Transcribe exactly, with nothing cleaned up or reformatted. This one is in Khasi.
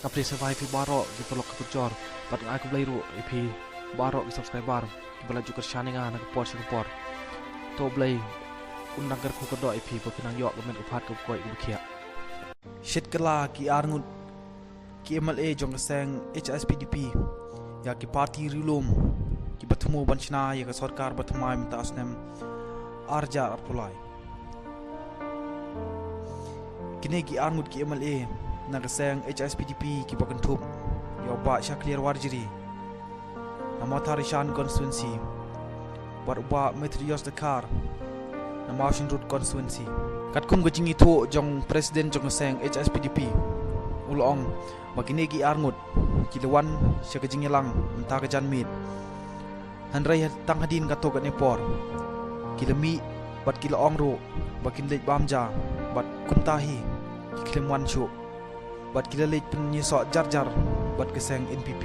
Ka plie sngewbha ïa phi baroh ki paralok ki parajor, bad nga ai khublei ruh ïa phi baroh ki subscriber kiba la ju kyrshan ïa nga na ka por sha ka por. To Blei un nang kyrkhu kyrdoh ïa phi ba phin nang ïoh ka met ka phad kaba koit kaba khiah. Shit kylla ki arngut ki M L A jong ka seng H S P D P ïa ki party riewlum kiba thmu ban shna ïa ka sorkar ba thymmai mynta u snem ar hajar arphew lai. Kine ki arngut ki M L A na ka seng H S P D P kiba kynthup ïa u Bah Shakliar Warjri na Mawthadraishan constituency bad u Bah Methodius Dkhar na Mawshynrut constituency. Katkum ka jingithuh jong president jong ka seng H S P D P, u la ong ba kine ki arngut ki la wan sha ka jingïalang mynta ka janmiet, hynrei tang hadien katto katne por ki la mih bad ki la ong ruh ba kin leit bam ja, bad kumta hi ki khlem wan shuh bad ki la leit pynïasoh jar jar bad ka seng N P P.